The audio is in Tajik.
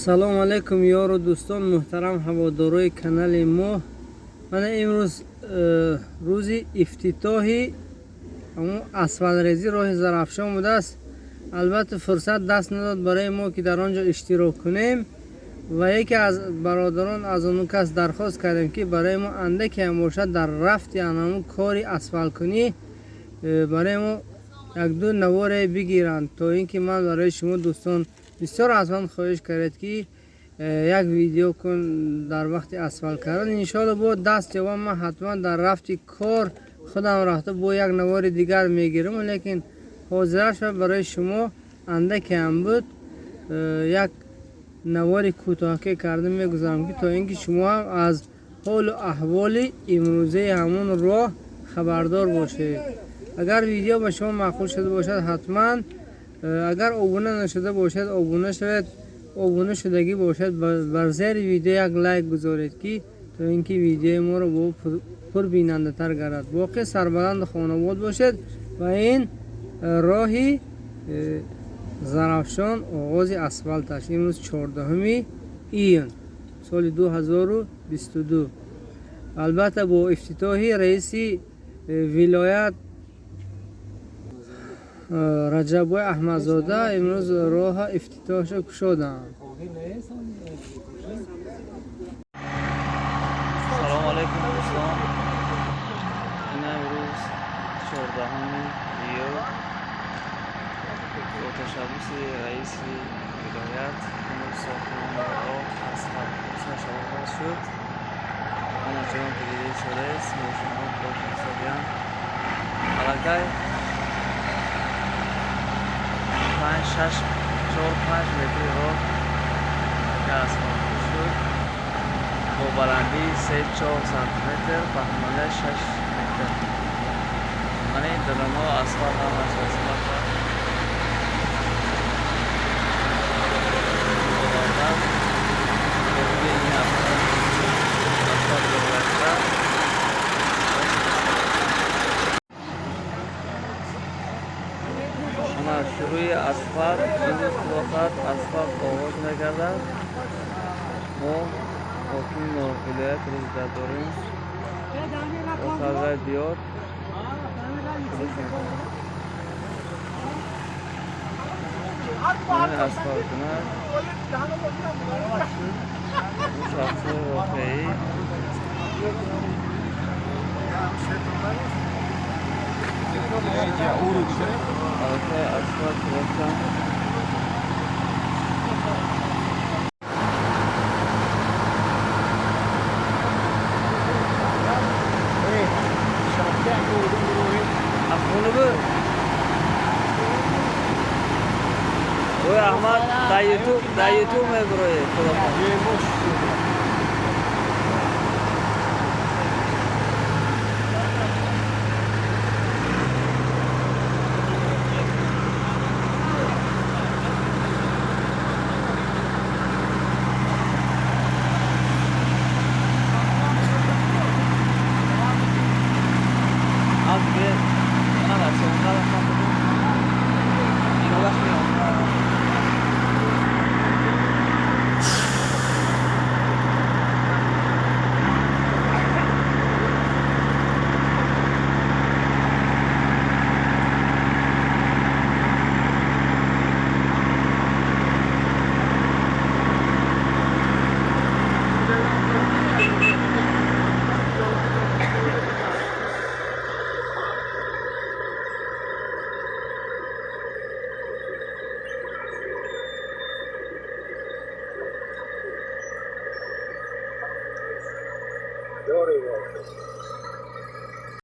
Салом алейкум, ёру дӯстон, муҳтарам ҳаводорои канали мо. Мана имрӯз рӯзи ифтитоҳи ҳамун асфалтрезӣ роҳи Зарафшон будааст. Албатта, фурсат даст надод барои мо, ки дар он ҷо иштирок кунем, ва яке аз бародарон аз он кас дархост кардем, ки барои мо андаке ҳам бошад дар рафти ҳамун кори асфалткунӣ барои мо як-ду наворе бигиранд, то ин ки ман барои шумо дӯстон бисёр аз ман хоҳиш кардед, ки як видео кун дар вақти асфалт кардан. Иншоалло, бо даст ёбам, ман ҳатман дар рафти кор худам рафта бо як навори дигар мегирам, лекин ҳозираш барои шумо андаке ҳам буд як навори кӯтоҳаке карда мегузарам, ки то ин ки шумо ҳам аз ҳолу аҳволи имрӯзаи ҳамон роҳ хабардор бошед. Агар видео ба шумо маъқул шуда бошад, ҳатман, агар обуна нашуда бошад, обуна шавед, обуна шудагӣ бошад, бар зери видео як лайк гузоред, ки то ин ки видеои моро бо пурбинандатар гардад. Боқӣ сарбаланду хонобод бошед. Ва ин роҳи Зарафшон, оғози асфалташ имрӯз 14 июн соли 2022, албатта, бо ифтитоҳи раиси вилоят Раҷаббой Аҳмадзода имрӯз роҳа ифтитоҳашо кушоданд. Салому алайкум, дӯстон. Ина имрӯз 14 июл бо ташаббуси раиси вилоят имрӯз сохтмони роҳ асфалтпӯшаш оғоз шуд. Ана чунон ки дида шудааст, мошинҳо кор ҳисобиянд. Аллакай панҷ, шаш, чор, панҷ метри роҳ асфалтпӯш шуд бо баландии 3-4 сантиметр, паҳнояш 6 метр. Мана ин дараҳо асфалт ҳамаш асфалт овардан. Бо ин асфалт гузашта. Ана шурӯи асфалт имрӯз, худо хоҳад, асфалт оғоз мегардад. Мо ҳокими вилоят рӯзда дорем, охарвай биёд, худаш мекунад асфалт кунад. Ин шахсҳои воқеӣ аллакай асфалт гирифтанд. Ахунубу ой, Аҳмад, дар Ютуб, дар Ютуб мебуроед, худо хоҳад. Аз диге на бача, иногаш меом.